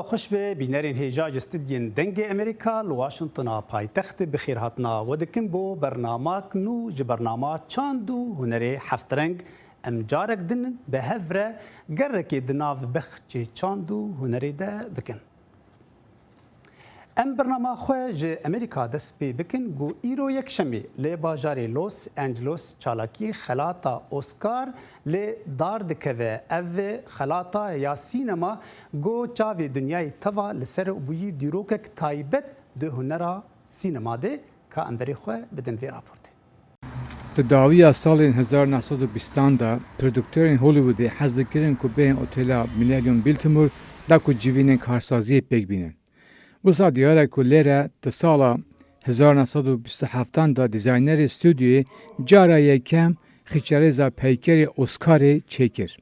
Roja xweş be bînerên hêja ji stûdyên Dengê Amerîka li Washingtona paytext bi xêr hatina we dikim bo bernamak nû ji bernama çand û hunerê heftreng em carek din bi hev re gerekê di nav bexçê çand û hunerê de bikin. Em bernama xwe ji Amerîka dest pê bikin ku îro Yekşemê li bajarê Los Angelos çalakî xelata Oscar li dar dikeve. Ev xelata ya sînema ku çavê dinyayê teva li ser bûyî dîrokek taybet di hunera sînema de ka em berê xwe bidin vê raportê. Di dawiya salên 1920 an de produktorên Hollywoodê hez dikirin ku bên otela Millennium Biltmore da ku civînên karsaziyê pêk bînin. Wisa diyar e ku lêre di sala 1927 an de dîzaynerê stûdyoyê cara yekem Xîçerêza peykerê Oscarê çêkir.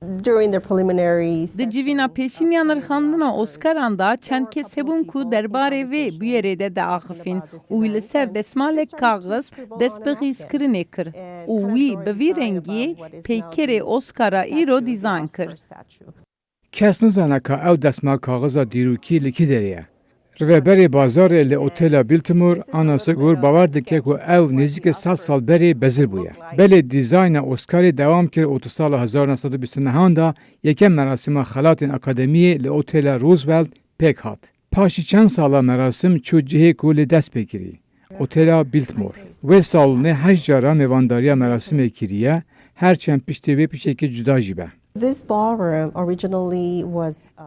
Di civîna pêşîn ya nirxandina Oscaran de çend kes hebûn ku derbarê vê bûyerê de diaxifîn û wî li ser destmalek kaxiz dest bi xîzkirinê kir û wî bi vî rengî peykerê Oscara îro dîzayn kir. Kes nizane ka ew destmal kaxiza dîrokî li kî derê ye. Rêveberê bazarê li Otela Biltmore, Anna Sigur bawer dike ku ew nêzîkî sed sal berê bezir bûye. Belê dîzayna Oscarê dewam kir û di sala 1929 an de yekem merasîma xelatên akademiyê li Otela Roosevelt pêk hat. Paşî çend sala merasim çû cihê ku lê dest pê kirî, Otela Biltmore. Wê salonê heşt caran mêvandariya merasimê kiriye, her çend piştî wê piçekî cuda jî be.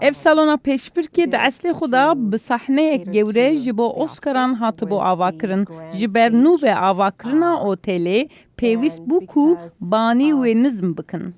Ev salona pêşbirkê di eslê xwe de bi sahneyek gewre ji bo Oscaran hatibû avakirin. Ji ber nû ve avakirina otelê pêwîst bû ku banî wê nizm bikin.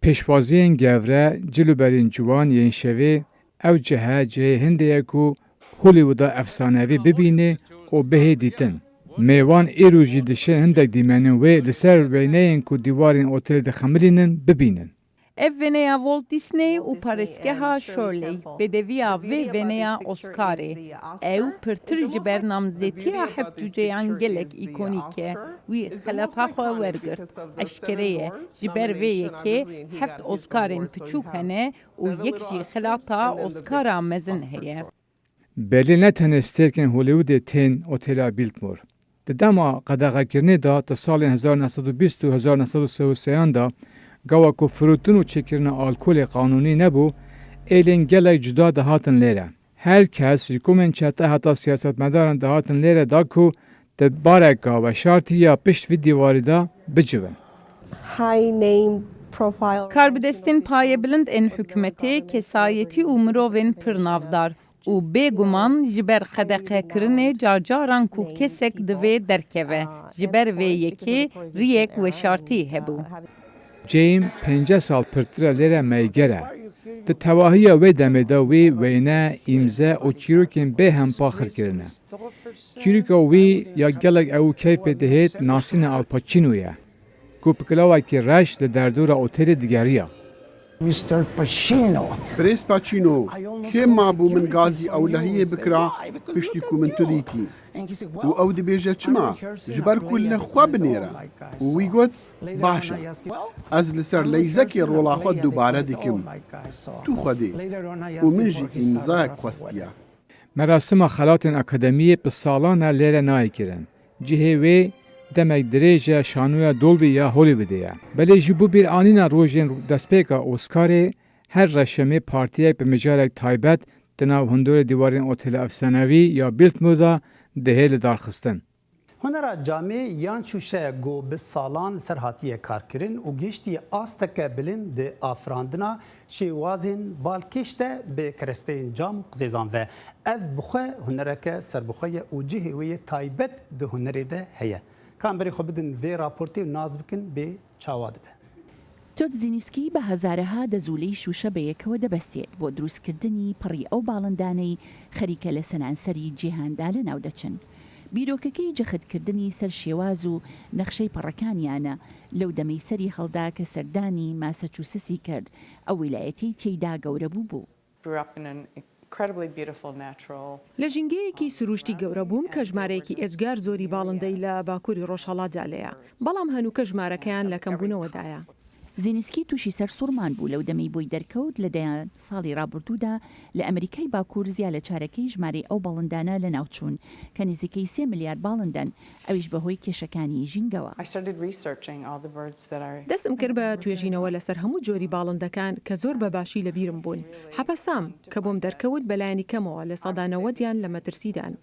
Pêşwaziyên gewre, cil û berên ciwan yên şevê, ew cihe cihê hindê ye ku Hollywooda efsanevî bibînê û bihê dîtin. Mêwan îro jî dişên hindek dîmenên wê li ser wêneyên ku dîwarên otelê dixemilînin bibînin. Ev wêneya Walt Disney û parêzgeha Shirley, bêdeviya vê wêneya Oscarê. Ew pirtir ji ber namzetiya heft cuceyan gelek îkonîk e. Wî xelata xwe wergirt. Eşkere ye, ji ber vê yekê heft Oscarên piçûk hene û yek jî xelata Oscara mezin heye. Belê ne tenê stêrkên Hollywoodê tên Otela Biltmore. Di dema qedexekirinê de di salên 1920 û 1933 an de gawa ku firotin û çêkirina alkolê qanûnî nebû, êlên gelek cuda dihatin lêre. Her kes ji komên çete heta siyasetmedaran dihatin lêre da ku di bareka weşartî ya pişt vî dîwarî de bicivin. Karbidestên payebilind ên hikûmetê, kesayetî û mirovên pir navdar û bê guman ji ber qedexekirinê carcaran ku kesek divê derkeve, ji ber vê yekê riyek weşartî hebû. Cêm pênceh sal pirtir e lêre meyger e. Di tewahiya wê demê de wî wêne, îmze û çîrokên bê hempa xir kirine. Çîroka wî ya gelek ew keyf pê dihêt nasîna Al Pacino ye ku bi kilawekî reş li derdora otelê digeriya. Mister Pacino. Birêz Pacino, kê mabû min gazî ewlehiyê bikira piştî ku min tu dîtî? Û ew dibêje çima? Ji ber ku li xwe binêre. Û wî got, Baş e. Ez li ser leyzekê rola xwe dubare dikim. Tu Xwedê. Û min jî îmzayek xwestiye. Merasima xelatên akademiyê bi salan e lêre nayê kirin. Cihê wê demek dirêj e şanoya Dolby ya Hollywoodê ye. Belê ji bo bîranîna rojên destpêka Oscarê her reşemê partiyek bi mijarek taybet di nav hundurê dîwarên Otela Efsanewî ya Biltmore de dihê lidarxistin. Hunera camê yan şûşe ku bi salan li ser hatiye karkirin û gihiştiye asteke bilind di afirandina şêwazên balkêş de bi keresteyên cam û qizêzan ve. Ev bi xwe hunereke serbixwe ye û cihê wê yê taybet di hunerê de heye. Ka em berê xwe bidin vê raportê û nas bikin bê çawa dibe. تۆد زینیسکی بە هەزارەها دەزوولەی شووشە بەیەکەوە دەبەستێت بۆ دروستکردنی پەڕی ئەو باڵندانەی خەریکە لە سەرانسەری جیهاندا لەناودەچن. بیرۆکەکەی جەختکردنی سەر شێواز و نەخشەی پەڕەکانیانە لەو دەمەی سەری هەڵدا کە سەردانی ماسەچوسسی کرد، ئەو ویلایەتەی تێیدا گەورە بووبوو. لە ژینگەیەکی سرووشتی گەورە بووم کە ژمارەیەکی ئێجگار زۆری باڵندەی لە باکووری ڕۆژهەڵاتدا لێیە، بەڵام هەنووکە ژمارەکەیان لە کەمبوونەوەدایە. زینسکی تووشی سەرسوڕمان بوو لەو دەمەی بۆی دەرکەوت لە دەیان ساڵی ڕابردوودا لە ئەمریکای باکوور زیا لە چارەکەی ژمارەی ئەو باڵندانە لەناوچوون کە نزیکەی سێ ملیار باڵندەن، ئەویش بەهۆی کێشەکانی ژینگەوە. دەستم کرد بە توێژینەوە لەسەر هەموو جۆری باڵندەکان کە زۆر بە باشی لەبیرم بوون. حەپەسام کە بۆم دەرکەوت بەلایەنی کەمەوە 90% یان لە مەترسیدان.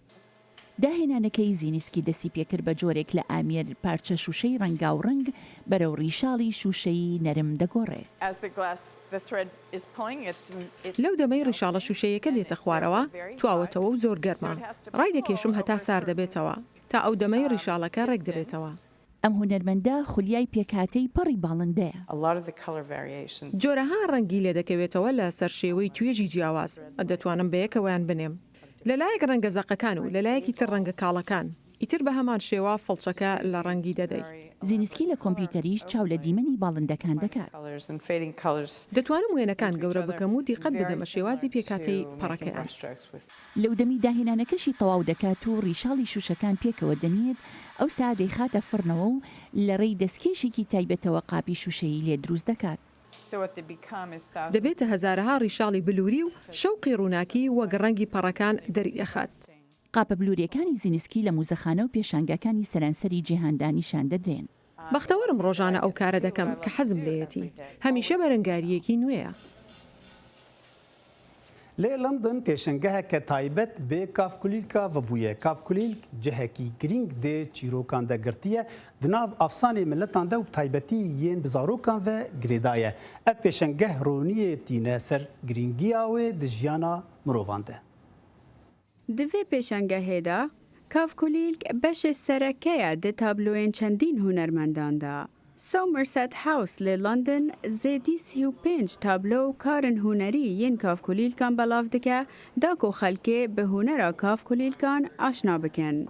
داهێنانەکەی زینسکی دەستی پێکرد بە جۆرێک لە ئامێر پارچە شووشەی ڕەنگاو ڕەنگ بەرەو ڕیشاڵی شووشەیی نەرم دەگۆڕێ. لەو دەمەی ڕیشاڵە شووشەیەکە دێتە خوارەوە، تواوەتەوە و زۆر گەرمە. ڕایدەکێشم هەتا سارد دەبێتەوە، تا ئەو دەمەی ڕیشاڵەکە ڕێک دەبێتەوە. ئەم هونەرمەندە خولیای پێکهاتەی پەڕی باڵندەیە. جۆرەها ڕەنگی لێدەکەوێتەوە لە سەر شێوەی توێژی جیاواز، دەتوانم بەیەکەوەیان بنێم. لە لایەک ڕەنگە زەقەکان و لە لایەکی تر ڕەنگە کاڵەکان. ئیتر بە هەمان شێوە فڵچەکە لە ڕەنگی دەدەی. زینسکی لە کۆمپیوتەریش چاو لە دیمەنی باڵندەکان دەکات. دەتوانم وێنەکان گەورە بکەم و دیقەت بدەمە شێوازی پێکهاتەی پەڕەکەیان. لەو دەمی داهێنانەکەشی تەواو دەکات و ڕیشاڵی شووشەکان پێکەوە دەنێت، ئەوسا دەیخاتە فڕنەوە و لە ڕێی دەستکێشێکی تایبەتەوە قاپی شووشەیی لێ دروست دەکات. دەبێتە هەزارەها ڕیشاڵی بلووری و شەوقی ڕووناکی وەک ڕەنگی پەڕەکان دەریدەخات. قاپە بلوورییەکانی زینسکی لە موزەخانە و پێشانگاکانی سەرانسەری جیهاندا نیشان دەدرێن. بەختەوەرم ڕۆژانە ئەو کارە دەکەم کە حەزم لێیەتی. هەمیشە بەرەنگارییەکی نوێیە. Li London pêşangeheke taybet bi kavkulîlka vebûye. Kavkulîlk cihekî girîng di çîrokan de girtiye, di nav afsanê miletan de û bi taybetî yên bi zarokan ve girêdaye. Ev pêşangeh roniyê tîne ser girîngiya wê di jiyana mirovan de. Di vê pêşangehê de Kavkulîlk beşê sereke ye di tabloyên çendîn hunermendan de. Somerset House li London zêdî 35 tablo û karên hunerî yên kavkulîlkan belav dike da ku xelkê bi hunera kavkulîlkan aşna bikin.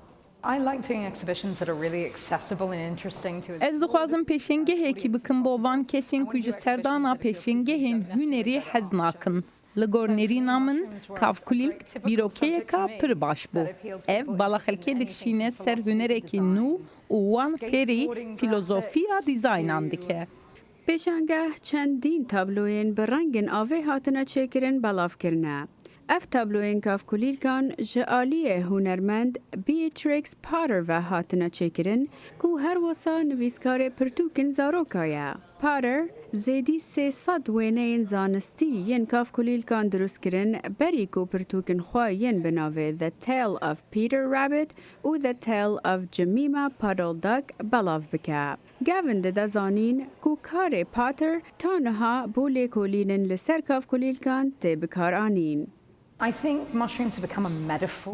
Ez dixwazim pêşengehekî bikim bo van kesên ku ji serdana pêşengehên hunerî hez nakin. Li gor nêrîna min, kavkulîlk bîrokeyeka pir baş bû. Ev bala xelkê dikişîne ser hunerekî nû û wan fêrî fîlozofiya dîzaynan dike. Pêşangeh çendîn tabloyên bi rengên avê hatine çêkirin belav kirine. Ev tabloyên kavkulîlkan ji aliyê hunermend Beatrix Potter ve hatine çêkirin ku her wisa nivîskarê pirtûkên zaroka ye. Potter zêdî 300 wêneyên zanistî yên kavkulîlkan dirust kirin berî ku pirtûkên xwe yên bi navê The Tale of Peter Rabbit û The Tale of Jemima Puddle Duck belav bike. Gavin dide zanîn ku karê Potter ta niha bo lêkolînên li ser kavkulîlkan tê bikaranîn.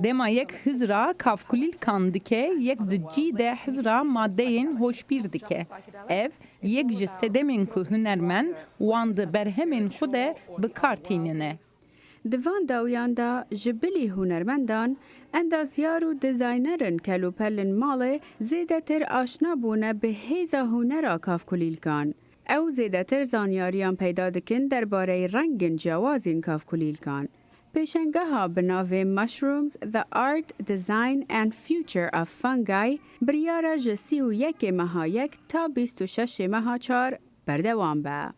Dema yek hizra kavkulîlkan dike, yek di cî de hizra madeyên hoşbîr dike. Ev yek ji sedemên ku hunermend wan di berhemên xwe de bi kar tînin e. Di van dawiyan de ji bilî hunermendan, endazyar û dizaynerên kelûpelên malê zêdetir aşna bûne bi hêza hunera kavkulîlkan. Ew zêdetir zanyariyan peyda dikin derbareyê rengên ciyawazên kavkulîlkan. Pêşangeha bi navê Mushrooms, The Art, Design and Future of Fungi biryara ji 31 meha yek ta 26 meha çar berdewam be.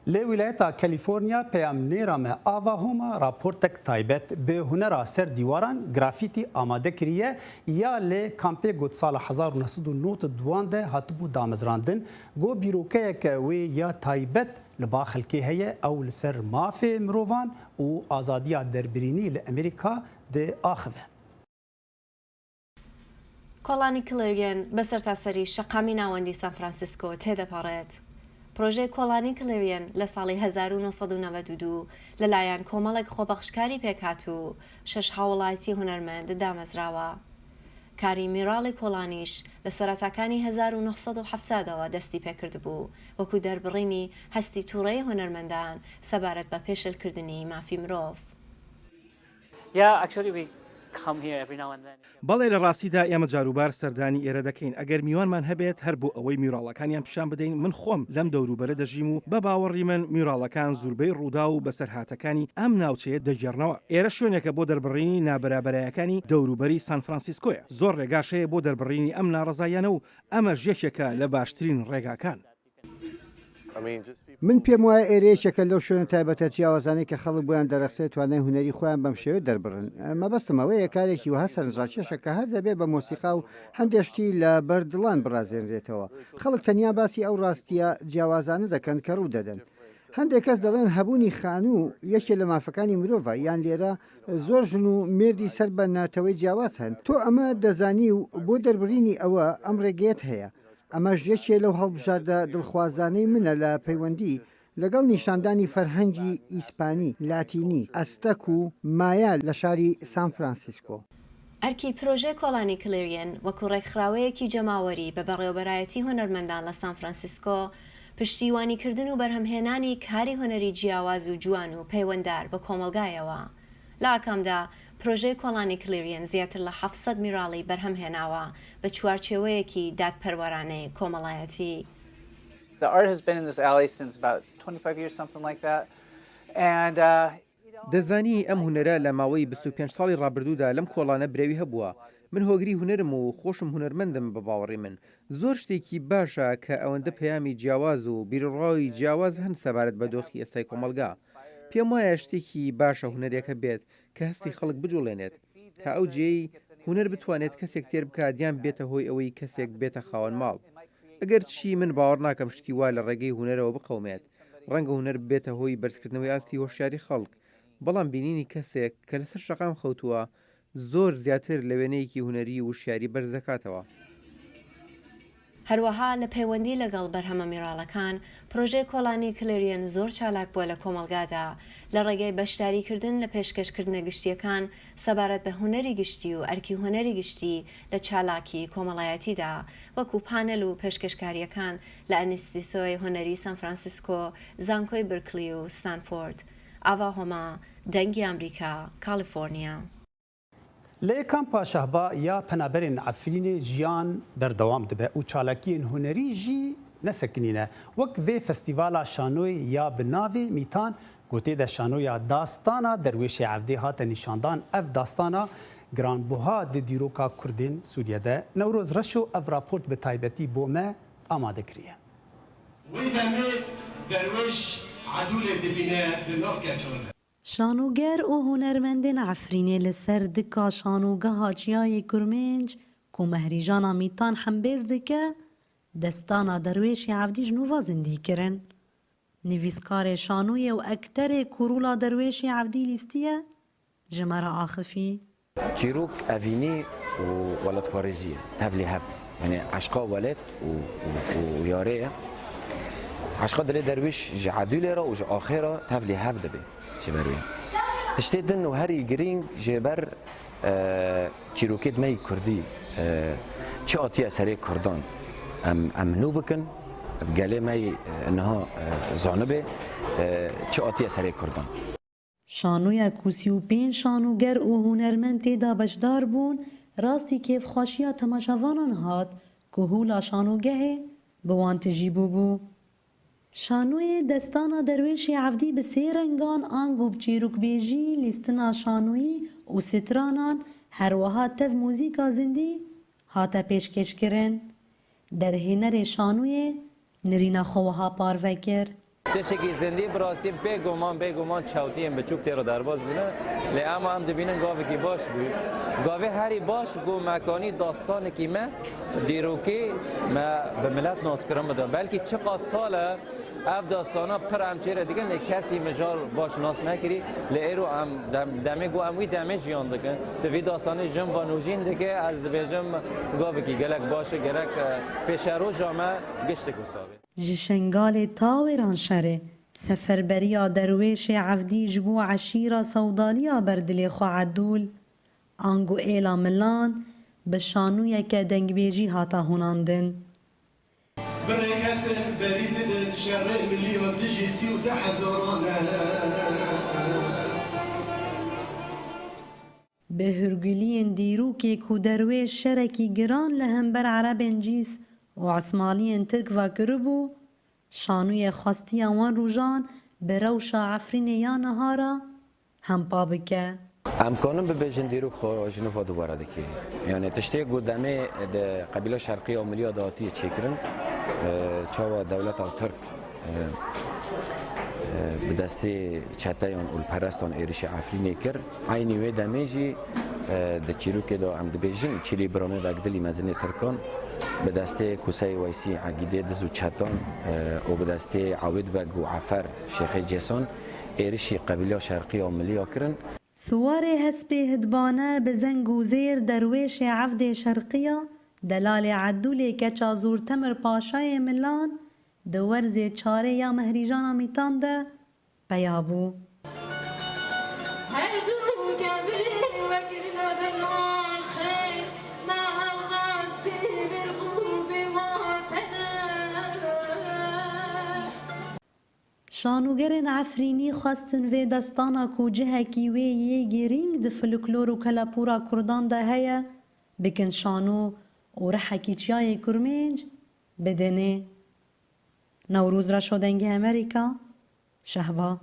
Li wîlayeta Kalîforniya peyamnêra me Ava Homa raportek taybet bi hunera ser dîwaran grafîtî amade kiriye ya li kampê got sala 1992 de hatibû damezrandin got bîrokeyeke wê ya taybet li ba xelkê heye ew li ser mafê mirovan û azadiya derbirînî li Amerîka diaxive. کۆڵانی کلریەن بە سەرتاسەری شەقامی ناوەندی سان فرانسیسکۆ تێدەپەڕێت. پرۆژەی کۆڵانی کلریەن لە ساڵی 1992 لەلایەن کۆمەڵێک خۆبەخشکاری پێکهاتوو و شەش هاوڵاتی هونەرمەند دامەزراوە. کاری mural ی کۆڵانیش لە سەرەتاکانی 1970ەوە دەستی پێکردبوو وەکو دەربڕینی هەستی تووڕەی هونەرمەندان سەبارەت بە پێشێلکردنی مافی مرۆڤ. بەڵێ لە ڕاستیدا ئێمە جاروبار سەردانی ئێرە دەکەین ئەگەر میوانمان هەبێت هەر بۆ ئەوەی mural ەکانیان پیشان بدەین، من خۆم لەم دەوروبەرە دەژیم و بە باوەڕی من mural ەکان زوربەی ڕووداو و بەسەرهاتەکانی ئەم ناوچەیە دەگێڕنەوە. ئێرە شوێنێکە بۆ دەربڕینی نابەرابەرایەکانی دەوروبەری سان فرانسیسکۆیە. زۆر ڕێگاش هەیە بۆ دەربڕینی ئەم ناڕەزاییانە و ئەمەش یەکێکە لە باشترین ڕێگاکان. من پێم وایە ئێرە یەکێکە لەو شوێنە تایبەتە جیاوازانەی کە خەڵک بۆیان دەرەخسێت توانای هونەری خۆیان بەم شێوەیە دەربڕن. مەبەستم ئەوەیە کارێکی وەها سەرنجڕاکێشە کە هەر دەبێ بە مۆسیقا و هەندێ شتی لە بەر دڵان بڕازێنرێتەوە. خەڵک تەنیا باسی ئەو ڕاستییە جیاوازانە دەکەن کە ڕوو دەدەن. هەندێک کەس دەڵێن هەبوونی خانوو یەکێ لە مافەکانی مرۆڤە یان لێرە زۆر ژن و مێردی سەر بە نەتەوەی جیاواز هەن. تۆ ئەمە دەزانی و بۆ دەربڕینی ئەوە ئەم ڕێگەیەت هەیە. ئەمەش یەکێ لەو هەڵبژاردە دڵخوازانەی منە لە پەیوەندی لەگەڵ نیشاندانی فەرهەنگی ئیسپانی، لاتینی، ئەزتەک و مایا لە شاری سان فرانسیسکۆ. ئەرکی پرۆژەی کۆڵانی کلیریەن وەکو ڕێکخراوەیەکی جەماوەری بە بەڕێوەبەرایەتی هونەرمەندان لە سان فرانسیسکۆ، پشتیوانیکردن و بەرهەمهێنانی کاری هونەری جیاواز و جوان و پەیوەندار بە کۆمەڵگایەوە. لە ئاکامدا پرۆژەی کۆڵانی کلیریەن زیاتر لە 700 میوراڵی بەرهەم هێناوە بە چوارچێوەیەکی دادپەروەرانەی کۆمەڵایەتی. The art has been in this alley since about 25 years something like that and. دەزانی ئەم هونەرە لە ماوەی 25 ساڵی ڕابردوودا لەم کۆڵانە برەوی هەبووە، من هۆگری هونەرم و خۆشم هونەرمەندم بە باوەڕی من زۆر شتێکی باشە کە ئەوەندە پەیامی جیاواز و بیروڕای جیاواز هەن سەبارەت بە دۆخی ئێستای کۆمەڵگا. پێم وایە شتێکی باشە هونەرێک هەبێت کە هەستی خەڵک بجوڵێنێت تا ئەو جێیەی هونەر بتوانێت کەسێک تێر بکات یان ببێتە هۆی ئەوەی کەسێک ببێتە خاوەن ماڵ. ئەگەرچی من باوەڕ ناکەم شتی وا لە ڕێگەی هونەرەوە بقەومێت، ڕەنگە هونەر ببێتە هۆی بەرزکردنەوەی ئاستی هۆشیاری خەڵک، بەڵام بینینی کەسێک کە لەسەر شەقام خەوتووە زۆر زیاتر لە وێنەیەکی هونەری وشیاری بەرز دەکاتەوە. هەروەها لە پەیوەندی لەگەڵ بەرهەمە میوراڵەکان، پرۆژەی کۆڵانی کلریەن زۆر چالاک بووە لە کۆمەڵگادا لە ڕێگەی بەشداریکردن لە پێشکەشکردنە گشتییەکان سەبارەت بە هونەری گشتی و ئەرکی هونەری گشتی لە چالاکی کۆمەڵایەتیدا وەکو پانێل و پێشکەشکارییەکان لە ئەنیستیسۆی هونەری سان فرانسیسکۆ، زانکۆی برکلی و ستانفۆرد. ئاڤا هۆما، دەنگی ئامریکا، کالیفۆرنیا. لە کامپا شەهبا یا penaberên Efrînê jiyan berdewam dibe û çalakiyên hunerî jî nesekinîne. Wek vê festîvala şanoyê ya bi navê Mîtan ku tê de şanoya Dastana Derwêşê Evdê hate nîşandan, ev dastana giranbuha di dîroka Kurdên Sûriye de. Newroz Reşo ev raport bi taybetî bo me amade kiriye. Wê demê Derwêş Edûlê dibîne di nav keçan de. Şanoger û hunermendên Efrînê li ser dika şanogeha Çiyayê Kurmênc ku Mehrîjana Mîtan hembêz dike, destana Derwêşê Evdî ji nû ve zindî kirin. Nivîskarê şanoyê û ekterê ku rola Derwêşê Evdî lîstiye, ji me re axifî. Çîrok evînî û welatparêzî ye, tevlî hev yanî eşqa welêt û yarê ye. Eşqa dilê derwîş ji Edûlê re û ji axê re tevlî hev dibe ji ber wê. Tiştê din û herî girîng ji ber çîrokê me yê kurdî çi hatiye serê kurdan em em nû bikin, gelê me yê niha zanibe çi hatiye serê kurdan. Şanoya ku 35 şanoger û hunermend tê de beşdar bûn, rastî kêfxweşiya temaşevanan hat ku hola şanogehê bi wan tijî bûbû. Şanoyê Destana Derwêşê Evdî bi sê rengan ango bi çîrokbêjî, lîstina şanoyî û stranan her wiha tev muzîka zindî hate pêşkêşkirin. Derhênerê şanoyê nirîna xwe wiha parve kir. Tiştekî zindî bi rastî bêguman bêguman çewtiyên biçûk tê re derbas bûne lê ema em dibînin gavekî baş bû. Gavê herî baş ku mekanî dastanekî me dîrokî me bi milet naskirin bide. Belkî çiqas sal e ev dastana pir em çêre dikin lê kesî mijar baş nas nekirî lê îro em demê ku em wî demê jiyan dikin di vî dastanê jin va nûjîn dike ez dibêjim gavekî gelek baş e gerek pêşeroja me giştik wisa be. Ji Şengalê ta Wêranşerê, seferberiya Derwêşê Evdî ji bo eşîra Sewdaliya ber dilê xwe Edûl, ango êla Milan, bi şanûyeke dengbêjî hate hûnandin. Bi rêketin berî didin şerê milyon dijî 32 hezaran e. Bi hûrguliyên dîrokê ku Derwêş şerekî giran li hember Erebên Cîs û Osmaniyên Tirk ve kiribû, şanûyê xwestiya wan rojan bi rewşa Efrînê ya niha re hempa bike. Em kanin bibêjin dîrok xwe ji nû ve dubare dike. Yanî tiştê ku demê di qebîla şerqî ya Miliya de hatiye çêkirin, çawa dewleta Tirk. bi destê çeteyan olperestan êrişê Efrînê kir. Eynî wê demê jî di çîrokê de em dibêjin Çîlî Biramê Begdilî mezinê Tirkan bi destê Koseyê Weysî Egîdê Diz û Çetan û bi destê Ewêd Beg û Efer Şêxê Cêsan êrişî qebîleya Şerqî ya Miliya kirin. Siwarê hespê hidbane bi zeng û zêr derwêşê evdê şerqiya delalê Edûlê keça Zûrtemir Paşayê Milan di werzê çarê ya Mehrîjana Mîtan de peya bû. Her du kevirê we kirine bin axê me hewqas bê nirx û bê wate ne. Şanogerên Efrînî xwestin vê destana ku cihekî wê yê girîng di folklor û kelepûra Kurdan de heye, bikin şano û rihekî Çiyayê Kurmênc bidinê. Newroz Reşo Dengê Amerîka, Şehba.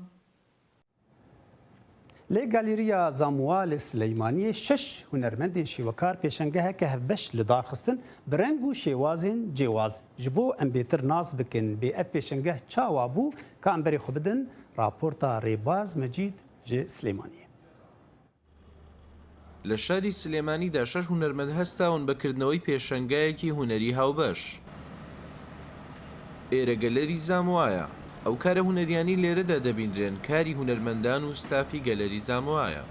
Li Galeriya Zamwa li Sileymaniyê şeş hunermendên şêwekar pêşengeheke hevbeş li dar xistin bi reng û şêwazên cêwaz. Ji bo em bêtir nas bikin bê ev pêşengeh çawa bû ka em berê xwe bidin raporta Rêbaz Mecîd ji Silêmaniyê. لە شاری سلێمانیدا شەش هونەرمەند هەستاون بە کردنەوەی پێشەنگایەکی هونەری هاوبەش. ئێرە گەلەری زاموایە. ئەو کارە هونەریانەی لێرەدا دەبینرێن کاری هونەرمەندان و ستافی گەلەری زاموایە.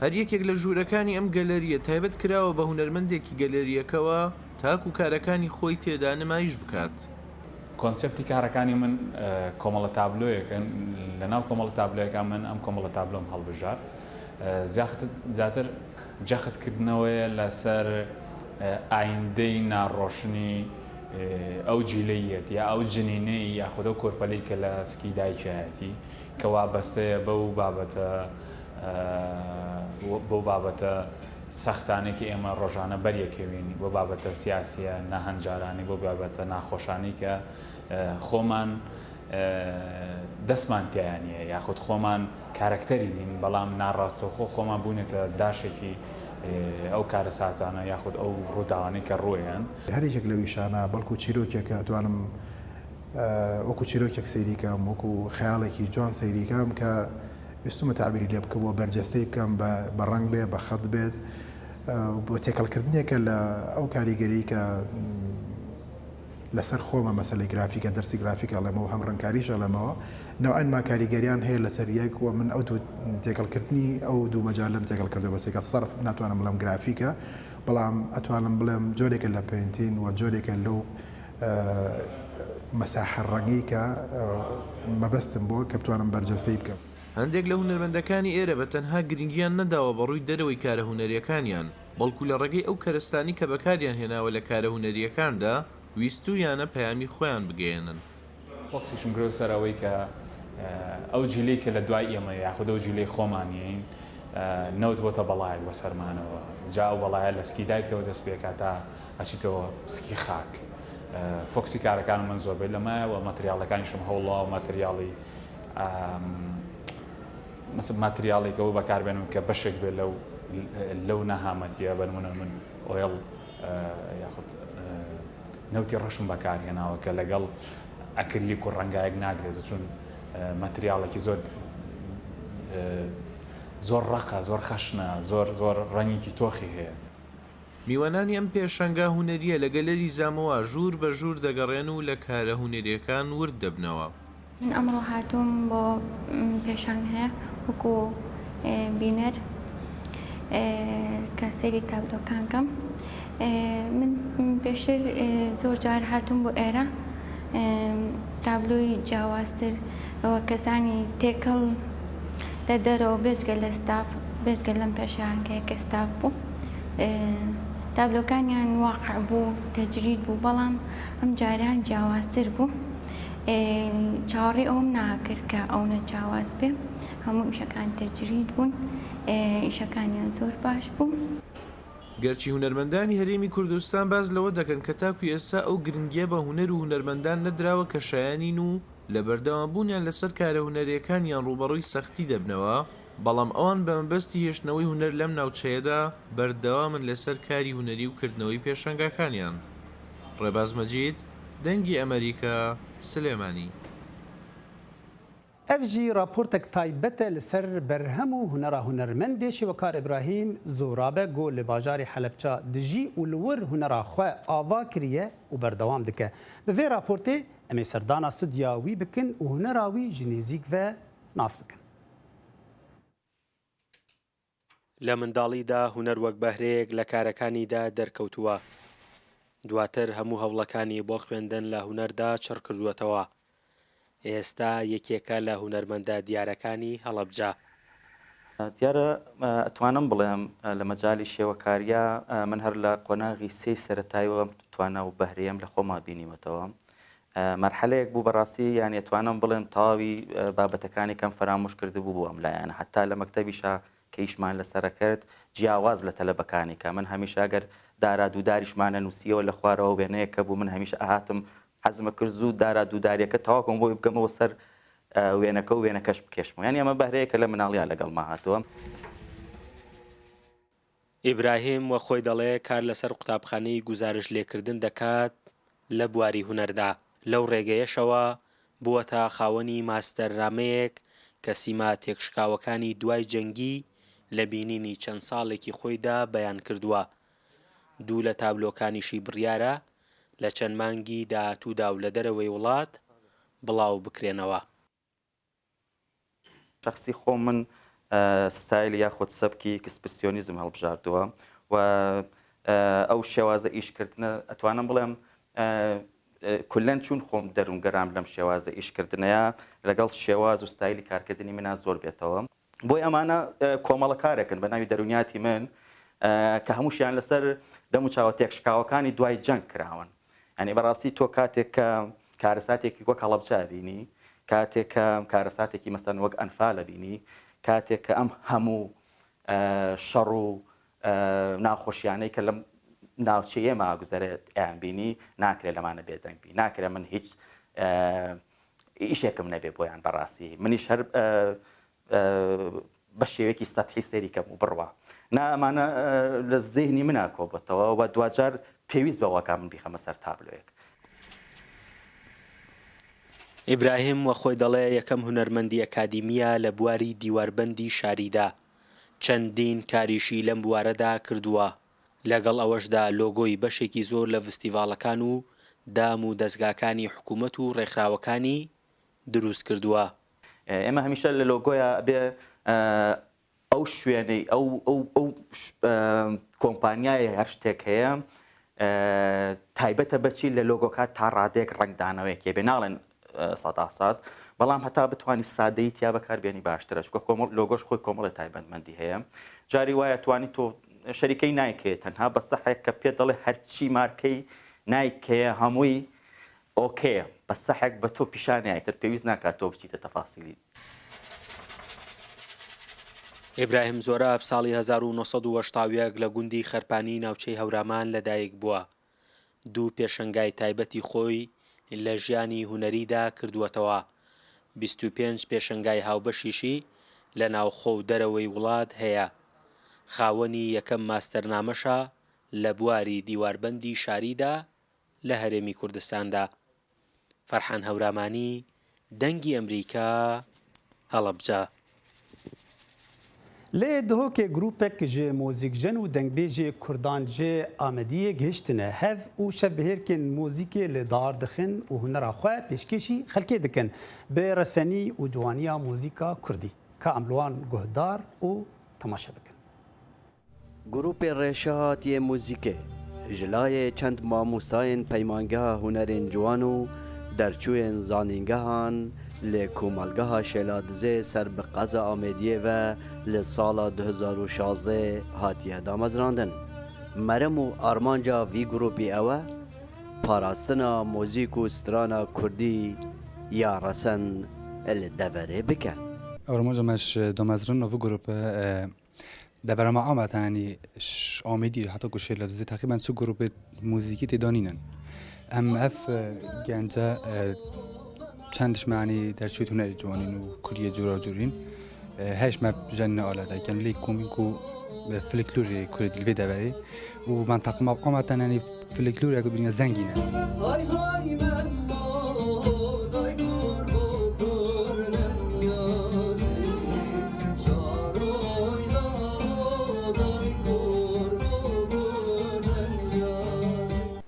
هەر یەکێک لە ژوورەکانی ئەم گەلەرییە تایبەت کراوە بە هونەرمەندێکی گەلەرییەکەوە تاکو کارەکانی خۆی تێدا نمایش بکات. کۆنسێپتی کارەکانی من کۆمەڵە تابلۆیەکن، لەناو کۆمەڵە تابلۆیەکە من ئەم کۆمەڵە تابلۆم هەڵبژارد. زیاتر جەخت کردنەوەیە لەسەر ئایندەی ناڕۆشنی ئەو جیلەیەت یا ئەو جنینەی یاخود ئەو کۆرپەلەی کە لە سکی دایکایەتی کە وابەستەیە بەو بابەتە بەو بابەتە سەختانەی کە ئێمە ڕۆژانە بەریەکەوین، بۆ بابەتە سیاسییە ناهەنجارانەی، بۆ بابەتە ناخۆشانەی کە خۆمان دەستمان تیایا نییە یاخود خۆمان کارەکتەری نین، بەڵام ناڕاستەوخۆ خۆمان بووینەتە داشێکی ئەو کارەساتانە یاخود ئەو ڕووداوانەی کە ڕوویان. هەر یەکێک لەو ئیشانە بەڵکو چیرۆکێکە ئەتوانم وەکو چیرۆکێک سەیری کەم، وەکو خەیاڵێکی جوان سەیری کەم کە ویستومە تەعبیری لێ بکەم و بەرجەستەی بکەم بە ڕەنگ بێ بە خەت بێت بۆ تێکەڵکردنێکە لە ئەو کاریگەری کە لەسەر خۆمە مەسەلەی گرافیکە دەرسی گرافیک ئەڵێمەوە هەم ڕەنگکاریش ئەڵێمەوە نەوعەن ما کاریگەریان هەیە لەسەر یەک و من ئەو دوو تێکەڵکردنی ئەو دوو مەجالەم تێکەڵ کردووە بەسێکە سەرف ناتوانم بڵێم گرافیکە بەڵام ئەتوانم بڵێم جۆرێکە لە painting و جۆرێکە لەو مەساحە ڕەنگەی کە مەبەستم بووە کە بتوانم بەرجەستەی بکەم. هەندێک لە هونەرمەندەکانی ئێرە بە تەنها گرنگیان نەداوە بە ڕووی دەرەوەی کارە هونەریەکانیان، بەڵکو لە ڕێگەی ئەو کەرەستانەی کە بەکاریان هێناوە لە کارە هونەریەکاندا ویستوویانە پەیامی خۆیان بگەیەنن. فۆکسیشم کردووە سەر ئەوەی کە ئەو جیلەی کە لە دوای ئێمەیە یاخود ئەو جیلەی خۆمانین نەوت بۆتە بەڵایەک بەسەرمانەوە، جا ئەو بەڵایە لە سکی دایکتەوە دەست پێکات تا ئەچیتەوە سکی خاک. فۆکسی کارەکانم من زۆربەی لەمایە و ماتریاڵەکانیشم هەوڵاوە ماتریاڵی مەسە ماتریاڵێک ئەوە بەکاربێنم کە بەشێک بێت لەو لەو نەهامەتیە بە نمونە من oil یاخود نەوتی ڕەشم بەکارهێناوە کە لەگەڵ ئەکرلیک و ڕەنگایەک ناگرێت چون ماتریاڵێکی زۆر زۆر ڕەقە زۆر خەشنە زۆر زۆر ڕەنگێکی تۆخی هەیە. میوانانی ئەم پێشەنگا هونەرییە لە گەلەری زامۆوا ژوور بە ژوور دەگەڕێن و لە کارە هونەرییەکان ورد دەبنەوە. من ئەمڕۆ هاتووم بۆ پێشانگهە وەکو بینەر کە سەیری تابلۆکان کەم. من پێشتر زۆر جار هاتووم بۆ ئێرە تابلۆی جیاوازتر و کەسانی تێکەڵ لە دەرەوە بێجگە لە ستاف بێجگە لەم پێشانگەیە کە ستاف بوو تابلۆکانیان واقع بوو تەجرید بوو بەڵام ئەم جاران جیاوازتر بوو چاوەڕێی ئەوەم ناکرد کە ئەونە جیاواز بێ هەموو ئیشەکان تەجرید بوون ئیشەکانیان زۆر باش بوو. گەرچی هونەرمەندانی هەرێمی کوردستان باس لەوە دەکەن کە تاکو ئێستا ئەو گرنگییە بە هونەر و هونەرمەندان نەدراوە کە شایەنین و لە بەردەوامبوونیان لەسەر کارە هونەرییەکانیان ڕووبەڕووی سەختی دەبنەوە، بەڵام ئەوان بە مەبەستی هێشتنەوەی هونەر لەم ناوچەیەدا بەردەوامن لەسەر کاری هونەری و کردنەوەی پێشانگاکانیان. ڕێباز مەجید، دەنگی ئەمەریکا، سلێمانی. Ev jî raportek taybet e li ser berhem û hunera hunermendê şêwekar Îbrahîm Zorabe ku li bajarê Helepça dijî û li wir hunera xwe ava kiriye û berdewam dike. Bi vê raportê em ê serdana studya wî bikin û hunera wî ji nêzîk ve nas bikin. لە منداڵیدا هونەر وەک بەهرەیەک لە کارەکانیدا دەرکەوتووە، دواتر هەموو هەوڵەکانی بۆ خوێندن لە هونەردا چڕکردووەتەوە، ئێستا یەکێکە لە هونەرمەندە دیارەکانی هەڵەبجە. دیارە ئەتوانم بڵێم لە مەجالی شێوەکارییا من هەر لە قۆناغی سێی سەرەتایەوە ئەم توانا و بەهرەیەم لە خۆما بینیوەتەوە. مەرحەلەیەک بوو بەڕاستی یانی ئەتوانم بڵێم تەواوی بابەتەکانی کەم فەرامۆش کردبوو بۆ ئەم لایەنە حەتا لە مەکتەبیشا کە ئیشمان لەسەرە کرد جیاواز لە تەلەبەکانی کە من هەمیشە ئەگەر دارا دووداریشمان نەنووسیەوە لە خوارەوە وێنەیەک کە بوو من هەمیشە ئەهاتم حەزمە کرد زوو دارا دووداریەکە تەواو کەم بۆی بگەمەوە سەر وێنەکە و وێنەکەش بکێشمەوە یانی ئەمە بەهرەیەکە لە مناڵیا لەگەڵما هاتووە. ئیبراهیم وەک خۆی دەڵێ کار لەسەر قوتابخانەی گوزارشت لێکردن دەکات لە بواری هونەردا، لەو ڕێگەیەشەوە بووەتە خاوەنی ماستەرنامەیەک کە سیما تێکشکاوەکانی دوای جەنگی لە بینینی چەند ساڵێکی خۆیدا بەیان کردووە. دوو لە تابلۆکانیشی بڕیارە لە چەند مانگی داهاتوودا و لە دەرەوەی وڵات بڵاو بکرێنەوە. شەخسی خۆم من ستایل یاخود سەبکی ئیکسپرسیۆنیزم هەڵبژاردووە و ئەو شێوازە ئیشکردنە ئەتوانم بڵێم کولەن چون خۆم دەروونگەرام لەم شێوازە ئیشکردنەیە لەگەڵ شێواز و ستایلی کارکردنی منا زۆر بێتەوە. بۆی ئەمانە کۆمەڵە کارێکن بە ناوی دەروونیاتی من کە هەمووشیان لەسەر دەم و چاوە تێکشکاوەکانی دوای جەنگ کراون. یانی بەڕاستی تۆ کاتێک کە کارەساتێکی وەک هەڵەبجە ئەبینی، کاتێک کە کارەساتێکی مەسەلەن وەک ئەنفال ئەبینی، کاتێک کە ئەم هەموو شەڕ و ناخۆشیانەی کە لەم ناوچەی ئێمە ئەگوزەرێت ئەیانبینی، ناکرێت لەمانە بێدەنگ بی، ناکرێت من هیچ ئیشێکم نەبێ بۆیان بەڕاستی منیش هەر بە شێوەیەکی سەتحی سەیری کەم و بڕوا نا ئەمانە لە زێهنی منا کۆبۆتەوە و دواجار پێویست بەوە کا من بیخەمە سەر تابلۆیەک. ئیبراهیم وە خۆی دەڵێ یەکەم هونەرمەندی ئەکادیمییە لە بواری دیواربەندی شاریدا، چەندین کاریشی لەم بوارەدا کردووە، لەگەڵ ئەوەشدا لۆگۆی بەشێکی زۆر لە ڤستیڤاڵەکان و دام و دەزگاکانی حکوومەت و ڕێکخراوەکانی دروست کردووە. ئێمە هەمیشە لە لۆگۆیا ئەبێ ئەو شوێنەی ئەو ئەو ئەو کۆمپانیای هەر شتێک هەیە تایبەتە بەچی لە لۆگۆکە تا ڕادێک ڕەنگدانەوەیەک هەبێ ناڵێن سەدا سەد بەڵام هەتا بتانی سادەی تیا بەکاربێنی باشترە چونکە کۆمەڵ لۆگۆش خۆی کۆمەڵی تایبەتمەندی هەیە جاری وایە توانی تۆ شەریکەی نایکەیە تەنها بە سەحێک کە پێ دەڵێ هەرچی مارکەی نایکەیە هەمووی ئۆکەیە بە سەحێک بە تۆ پیشان نایە ئیتر پێویست ناکات تۆ بچیتە تەفاسیلی. ئیبراهیم زۆراب ساڵی 1981 لە گوندی خەرپانی ناوچەی هەورامان لەدایک بووە. دوو پێشەنگای تایبەتی خۆی لە ژیانی هونەریدا کردووەتەوە، 25 پێشەنگای هاوبەشیشی لە ناوخۆ و دەرەوەی وڵات هەیە. خاوەنی یەکەم ماستەرنامەشە لە بواری دیواربەندی شاریدا لە هەرێمی کوردستاندا. فەرحان هەورامانی، دەنگی ئەمریکا، هەڵەبجە. Li Dihokê grûpek ji mozîkjen û dengbêjê Kurdan ji Amediyê gihiştine hev û şevbihêrkên mozîkê li dar dixin û hunera xwe pêşkêşî xelkê dikin bi resenî û ciwaniya mozîka Kurdî. Ka em li wan guhdar û temaşe bikin. Grûpê Rêşat yê muzîkê ji layê çend mamostayên Peymangeha Hunerên Ciwan û derçûyên zanîngehan li Komalgeha Şêladizê ser bi qeza Amêdiyê ve li sala 2016 hatiye damezrandin. Merem û armanca vî grûpî ew e, parastina muzîk û strana kurdî ya resen li deverê bike. Armanca me ji damezrandina vî grûpê Devera me Amed yanî ji Amêdî heta ku Şêladizê teqrîben çi grûpê muzîkî tê danînin. Em ev gence çend ji me yanî derçûyê hunerê ciwanîn û kuliyê cûra cûrîn her ji me jenîna aleteke lê komîn ku filiklorê kurdî li vê deverê û menteqa me Amed yanî filikloreke bîne zengîn e.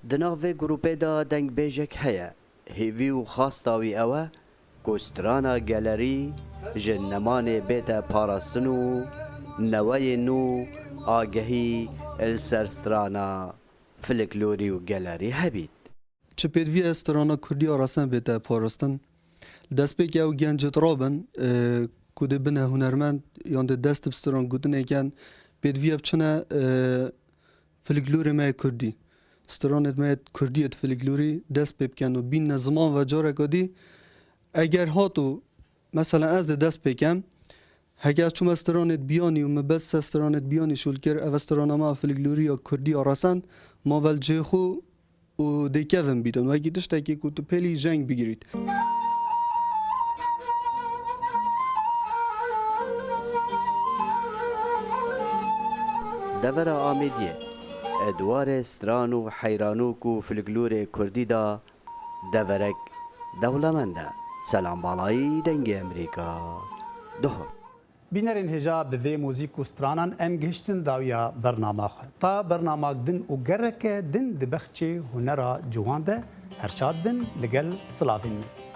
Di nav vê grûpê de dengbêjek heye, hêvî û xasta wî ew e ku strana gelerî ji nemanê bête parastin û neweyên nû agehî li ser strana filiklorî û gelerî hebît. Çi pêdivî ye strana kurdî ya resen bête parastin? Li destpêkê ew gencê dirabin ku dê bine hunermend yan dê dest bi stran gotinê ken, pêdivî ye biçine Filiklorê me yê kurdî. Stranên me yê kurdî yê di filiklorî dest pê bikin û bînine ziman ve careke dî eger hat û meselen ez dê dest pê kem heke ez çûme stranê biyanî û min bes se stranê biyanî şûl kir ev strana me a filiklorî ya kurdî ya resen ma ve li cihê xwe û dê kevin bîtin wekî tiştekî ku tu pêlî jeng bigirît. Devera Amêdiyê di warê stran û heyranok û filklorê kurdî de deverek dewlemend e. Selam Balayî, Dengê Emrîka, Duhok. Bînerên hêja bi vê muzîk û stranan em gihiştin dawiya bernama xwe. Ta bernamak din û gereke din di bexçê hunera ciwan de her şad bin li gel silavên min.